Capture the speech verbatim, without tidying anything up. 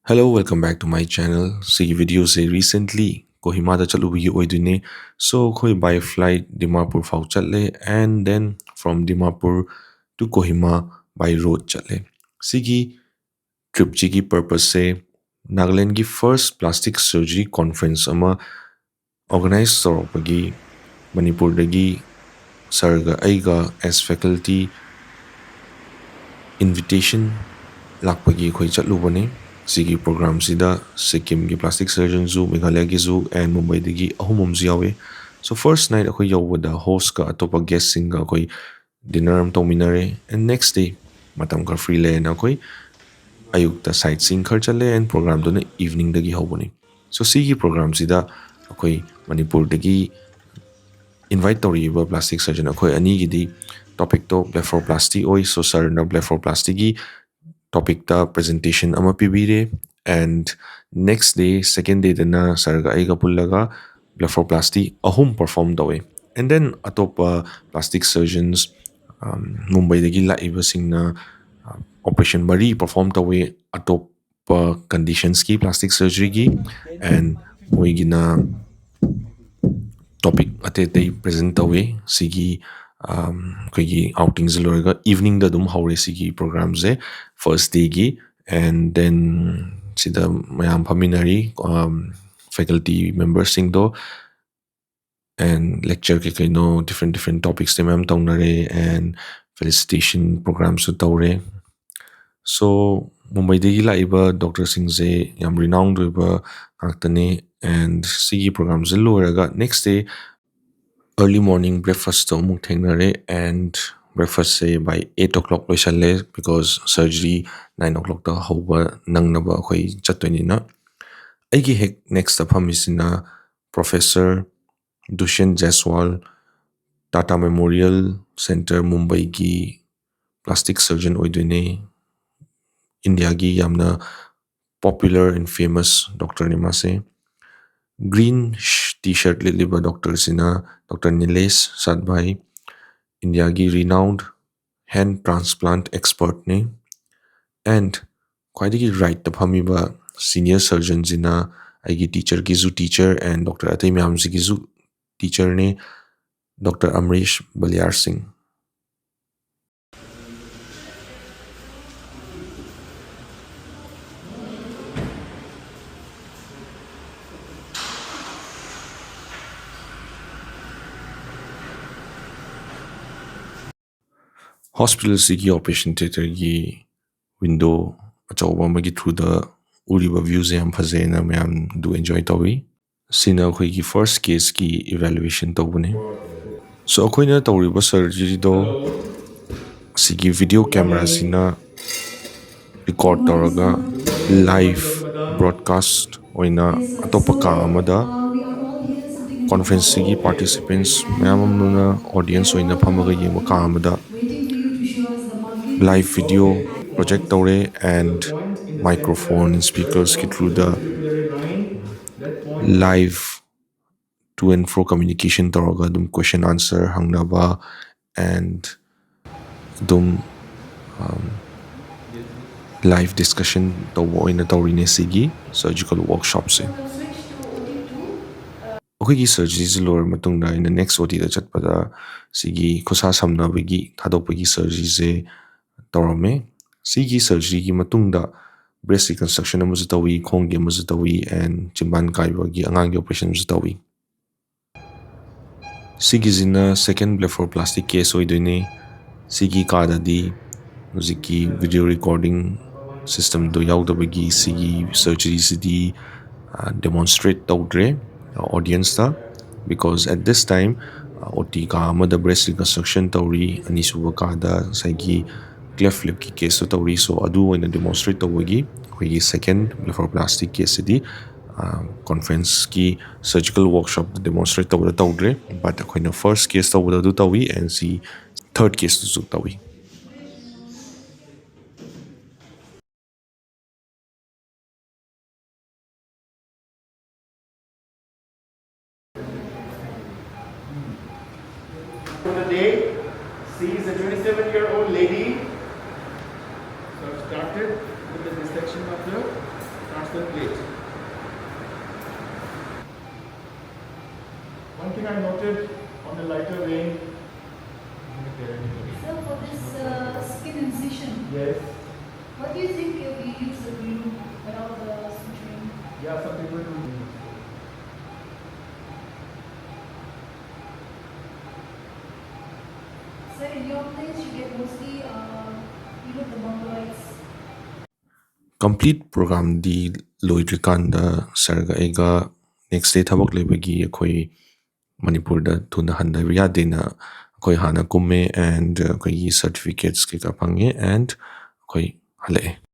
Hello, welcome back to my channel. ꯁꯤꯒꯤ videoꯁꯦ recently ꯀꯣꯍꯤꯃꯥꯗ ꯆꯠꯂꯨꯕꯒꯤ ꯑꯣꯏꯗꯣꯏꯅꯦ꯫ So ꯑꯩꯈꯣꯏ by flight ꯗꯤꯃꯥꯄꯨꯔ ꯐꯥꯎ ꯆꯠꯂꯦ, and then from Dimapur to Kohima by road ꯆꯠꯂꯦ꯫ ꯁꯤꯒꯤ tripꯁꯤꯒꯤ purposeꯁꯦ ꯅꯥꯒꯥꯂꯦꯟꯒꯤ first plastic surgery conference ꯑꯃ organize ꯇꯧꯔꯛꯄꯒꯤ ꯃꯅꯤꯄꯨꯔꯗꯒꯤ sirꯒ ꯑꯩꯒ as faculty invitation ꯂꯥꯛꯄꯒꯤ ꯑꯩꯈꯣꯏ ꯆꯠꯂꯨꯕꯅꯤ꯫ ꯁꯤꯒꯤ programꯁꯤꯗ ꯁꯤꯛꯀꯤꯝꯒꯤ plastic surgeonꯁꯨ, ꯃꯦꯘꯥꯂꯌꯥꯒꯤꯁꯨ and ꯃꯨꯝꯕꯩꯗꯒꯤ ꯑꯍꯨꯝ ꯑꯃꯁꯨ ꯌꯥꯎꯋꯤ꯫ So first night ꯑꯩꯈꯣꯏ ꯌꯧꯕꯗ hostꯀ ꯑꯇꯣꯞꯄ guestꯁꯤꯡꯒ ꯑꯩꯈꯣꯏ dinner ꯑꯃ ꯇꯧꯃꯤꯟꯅꯔꯦ, and next day ꯃꯇꯝ ꯈꯔ free ꯂꯩꯌꯦꯅ ꯑꯩꯈꯣꯏ ꯑꯌꯨꯛꯇ sightseeing ꯈꯔ ꯆꯠꯂꯦ, and programꯗꯨꯅ eveningꯗꯒꯤ ꯍꯧꯕꯅꯤ꯫ So ꯁꯤꯒꯤ programꯁꯤꯗ ꯑꯩꯈꯣꯏ ꯃꯅꯤꯄꯨꯔꯗꯒꯤ invite ꯇꯧꯔꯤꯕ plastic surgeon ꯑꯩꯈꯣꯏ ꯑꯅꯤꯒꯤꯗꯤ topicꯇꯣ blepharoplasty ꯑꯣꯏ꯫ So sirꯅ blepharoplasty ꯒꯤ topicꯇ presentation ꯑꯃ ꯄꯤꯕꯤꯔꯦ, and next day, second dayꯗꯅ sirꯒ ꯑꯩꯒ ꯄꯨꯜꯂꯒ blepharoplasty ꯑꯍꯨꯝ perform ꯇꯧꯋꯦ꯫ And then ꯑꯇꯣꯞꯄ plastic surgeons, ꯃꯨꯝꯕꯩꯗꯒꯤ ꯂꯥꯛꯏꯕꯁꯤꯡꯅ operation ꯃꯔꯤ perform ꯇꯧꯋꯦ ꯑꯇꯣꯞꯄ conditionsꯀꯤ plastic surgeryꯒꯤ, and ꯃꯣꯏꯒꯤꯅ topic ꯑꯇꯩ ꯑꯇꯩ present ꯇꯧꯋꯤ꯫ ꯁꯤꯒꯤ ꯑꯩꯈꯣꯏꯒꯤ outingꯁꯦ ꯂꯣꯏꯔꯒ eveningꯗ ꯑꯗꯨꯝ ꯍꯧꯔꯦ ꯁꯤꯒꯤ programꯁꯦ, first dayꯒꯤ꯫ And then ꯁꯤꯗ ꯃꯌꯥꯝ ꯐꯝꯃꯤꯟꯅꯔꯤ, faculty memberꯁꯤꯡꯗꯣ, and lecture ꯀꯩ ꯀꯩꯅꯣ different different topicsꯇ ꯃꯌꯥꯝ ꯇꯧꯅꯔꯦ, and felicitation programꯁꯨ ꯇꯧꯔꯦ꯫ So ꯃꯨꯝꯕꯩꯗꯒꯤ ꯂꯥꯛꯏꯕ doctorꯁꯤꯡꯁꯦ ꯌꯥꯝ renowned ꯑꯣꯏꯕ ꯉꯥꯛꯇꯅꯤ꯫ And ꯁꯤꯒꯤ programꯁꯦ ꯂꯣꯏꯔꯒ next day early morning breakfastꯇ ꯑꯃꯨꯛ ꯊꯦꯡꯅꯔꯦ, and breakfastꯁꯦ by eight o'clock ꯂꯣꯏꯁꯜꯂꯦ, because surgery nine o'clockꯇ ꯍꯧꯕ ꯅꯪꯅꯕ ꯑꯩꯈꯣꯏ ꯆꯠꯇꯣꯏꯅꯤꯅ꯫ ꯑꯩꯒꯤ ꯍꯦꯛ nextꯇ ꯐꯝꯃꯤꯁꯤꯅ Professor Dushyant Jaiswal, Tata Memorial Centre ꯃꯨꯝꯕꯩꯒꯤ plastic surgeon ꯑꯣꯏꯗꯣꯏꯅꯦ꯫ ꯏꯟꯗꯤꯌꯥꯒꯤ ꯌꯥꯝꯅ popular and famous doctorꯅꯤ ꯃꯥꯁꯦ꯫ Green sh-, T-shirt ꯂꯤꯠꯂꯤꯕ doctorꯁꯤꯅ Doctor Nilesh Sadbhai, ꯏꯟꯗꯤꯌꯥꯒꯤ renowned hand transplant expertꯅꯤ꯫ And ꯈ꯭ꯋꯥꯏꯗꯒꯤ ꯔꯥꯏꯠꯇ ꯐꯝꯃꯤꯕ ꯁꯤꯅꯤꯌꯔ ꯁꯔꯖꯟꯁꯤꯅ ꯑꯩꯒꯤ ꯇꯤꯆꯔꯒꯤꯁꯨ ꯇꯤꯆꯔ ꯑꯦꯟ ꯗꯣꯛꯇꯔ ꯑꯇꯩ ꯃꯌꯥꯝꯁꯤꯒꯤꯁꯨ ꯇꯤꯆꯔꯅꯤ, ꯗꯣꯛꯇꯔ ꯑꯃꯔꯦꯁ ꯕꯂꯤꯌꯥꯔ ꯁꯤꯡ꯫ ꯍꯣꯁꯄꯤꯇꯥꯜꯁꯤꯒꯤ ꯑꯣꯄꯔꯦꯁꯟ ꯊꯤꯌꯦꯇꯔꯒꯤ ꯋꯤꯟꯗꯣ ꯑꯆꯧꯕ ꯑꯃꯒꯤ ꯊ꯭ꯔꯨꯗ ꯎꯔꯤꯕ ꯚ꯭ꯌꯨꯁꯦ ꯌꯥꯝ ꯐꯖꯩꯅ ꯃꯌꯥꯝ ꯑꯗꯨ ꯑꯦꯟꯖꯣꯏ ꯇꯧꯏ꯫ ꯁꯤꯅ ꯑꯩꯈꯣꯏꯒꯤ ꯐꯥꯔꯁ ꯀꯦꯁꯀꯤ ꯏꯚꯦꯂꯨꯑꯦꯁꯟ ꯇꯧꯕꯅꯤ꯫ ꯁꯣ ꯑꯩꯈꯣꯏꯅ ꯇꯧꯔꯤꯕ ꯁꯔꯖꯔꯤꯗꯣ ꯁꯤꯒꯤ ꯚꯤꯗꯤꯑꯣ ꯀꯦꯃꯦꯔꯥꯁꯤꯅ ꯔꯦꯀꯣꯔꯠ ꯇꯧꯔꯒ ꯂꯥꯏꯚ ꯕ꯭ꯔꯣꯗꯀꯥꯁ ꯑꯣꯏꯅ ꯑꯇꯣꯞꯄ ꯀꯥ ꯑꯃꯗ ꯀꯣꯟꯐ꯭ꯔꯦꯟꯁꯁꯤꯒꯤ ꯄꯥꯔꯇꯤꯁꯤꯄꯦꯟꯁ ꯃꯌꯥꯝ ꯑꯃꯅ ꯑꯣꯗꯤꯌꯦꯟꯁ ꯑꯣꯏꯅ ꯐꯝꯃꯒ ꯌꯦꯡꯕ ꯀꯥ ꯑꯃꯗ ꯂꯥꯏꯚ ꯚꯤꯗꯤꯑꯣ ꯄ꯭ꯔꯣꯖꯦꯛ ꯇꯧꯔꯦ ꯑꯦꯟ ꯃꯥꯏꯀ꯭ꯔꯣꯐꯣꯟ ꯁ꯭ꯄꯤꯀꯔꯁꯀꯤ ꯊ꯭ꯔꯨꯗ ꯂꯥꯏꯚ ꯇꯨ ꯑꯦꯟ ꯐ꯭ꯔꯣ ꯀꯝꯃ꯭ꯌꯨꯅꯤꯀꯦꯁꯟ ꯇꯧꯔꯒ ꯑꯗꯨꯝ ꯀꯣꯏꯁꯟ ꯑꯟꯁꯔ ꯍꯪꯅꯕ ꯑꯦꯟ ꯑꯗꯨꯝ ꯂꯥꯏꯚ ꯗꯤꯁꯀꯁꯟ ꯇꯧꯕ ꯑꯣꯏꯅ ꯇꯧꯔꯤꯅꯦ ꯁꯤꯒꯤ ꯁꯔꯖꯤꯀꯦꯜ ꯋꯔꯛꯁꯣꯞꯁꯦ꯫ ꯑꯩꯈꯣꯏꯒꯤ ꯁꯔꯖꯔꯤꯁꯦ ꯂꯣꯏꯔ ꯃꯇꯨꯡꯗ ꯑꯩꯅ ꯅꯦꯛꯁ ꯑꯣ ꯇꯤꯗ ꯆꯠꯄꯗ ꯁꯤꯒꯤ ꯈꯨꯠꯁꯥ ꯁꯝꯅꯕꯒꯤ ꯊꯥꯗꯣꯛꯄꯒꯤ ꯁꯔꯖꯔꯤꯁꯦ ꯇꯧꯔꯝꯃꯦ꯫ ꯁꯤꯒꯤ ꯁꯔꯖꯔꯤꯒꯤ ꯃꯇꯨꯡꯗ ꯕ꯭ꯔꯦꯁ ꯔꯤꯀꯟꯁꯇ꯭ꯔꯛꯁꯟ ꯑꯃꯁꯨ ꯇꯧꯏ, ꯈꯣꯡꯒꯤ ꯑꯃꯁꯨ ꯇꯧꯏ ꯑꯦꯟ ꯆꯤꯝꯕꯥꯟ ꯀꯥꯏꯕꯒꯤ ꯑꯉꯥꯡꯒꯤ ꯑꯣꯄꯔꯦꯁꯟ ꯑꯃꯁꯨ ꯇꯧꯏ꯫ ꯁꯤꯒꯤꯁꯤꯅ ꯁꯦꯀꯦꯟ ꯕ꯭ꯂꯦꯐꯣꯔꯣꯄ꯭ꯂꯥꯁꯇꯤꯛ ꯀꯦꯁ ꯑꯣꯏꯗꯣꯏꯅꯦ꯫ ꯁꯤꯒꯤ ꯀꯥꯗꯗꯤ ꯍꯧꯖꯤꯛꯀꯤ ꯚꯤꯗꯤꯑꯣ ꯔꯦꯀꯣꯔꯗꯤꯡ ꯁꯤꯁꯇꯦꯝꯗꯣ ꯌꯥꯎꯗꯕꯒꯤ ꯁꯤꯒꯤ ꯁꯔꯖꯔꯤꯁꯤꯗꯤ ꯗꯦꯃꯣꯟꯁꯇ꯭ꯔꯦꯠ ꯇꯧꯗ꯭ꯔꯦ ꯑꯣꯗꯤꯌꯦꯟꯁꯇ꯫ Because at this time, O T ꯀꯥ ꯑꯃꯗ ꯕ꯭ꯔꯦꯁ ꯔꯤꯀꯟꯁꯇ꯭ꯔꯛꯁꯟ ꯇꯧꯔꯤ, ꯑꯅꯤꯁꯨꯕ ꯀꯥꯗ ꯉꯁꯥꯏꯒꯤ ꯀ꯭ꯂꯦꯐ ꯂꯤꯞꯀꯤ ꯀꯦꯁꯇꯣ ꯇꯧꯔꯤ꯫ ꯁꯣ ꯑꯗꯨ ꯑꯣꯏꯅ ꯗꯦꯃꯣꯟꯁꯇ꯭ꯔꯦꯠ ꯇꯧꯕꯒꯤ ꯑꯩꯈꯣꯏꯒꯤ ꯁꯦꯀꯦꯟ ꯕ꯭ꯂꯦꯐꯣꯔꯣꯄ꯭ꯂꯥꯁꯇꯤꯛ ꯀꯦꯁꯁꯤꯗꯤ ꯀꯣꯟꯐ꯭ꯔꯦꯟꯁꯀꯤ ꯁꯔꯖꯤꯀꯦꯜ ꯋꯔꯛꯁꯣꯞꯇ ꯗꯦꯃꯣꯟꯁꯇ꯭ꯔꯦꯠ ꯇꯧꯕꯗ ꯇꯧꯗ꯭ꯔꯦ꯫ But ꯑꯩꯈꯣꯏꯅ ꯐꯥꯔꯁ ꯀꯦꯁ ꯇꯧꯕꯗ ꯑꯗꯨ ꯇꯧꯏ ꯑꯦꯟ ꯁꯤ ꯊꯔꯠ ꯀꯦꯁꯇꯨꯁꯨ ꯇꯧꯏ꯫ For the day, she is a twenty-seven year old lady. So I've started with This section of the transverse plate. One thing I noted on the lighter vein. So for this uh, skin incision, Yes. What do you think if we use the glue without the suturing? Yeah, some people do. So in your place, you get mostly, uh, you know, the mongoloids. Complete programꯗꯤ ꯂꯣꯏꯗ꯭ꯔꯤꯀꯥꯟꯗ ꯁꯥꯔꯒ ꯑꯩꯒ next day ꯊꯕꯛ ꯂꯩꯕꯒꯤ ꯑꯩꯈꯣꯏ ꯃꯅꯤꯄꯨꯔꯗ ꯊꯨꯅ ꯍꯟꯗꯕ ꯌꯥꯗꯦꯅ ꯑꯩꯈꯣꯏ ꯍꯥꯟꯅ ꯀꯨꯝꯃꯦ and ꯑꯩꯈꯣꯏꯒꯤ certificates ꯀꯩꯀꯥ ꯐꯪꯉꯦ and ꯑꯩꯈꯣꯏ ꯍꯜꯂꯛꯑꯦ꯫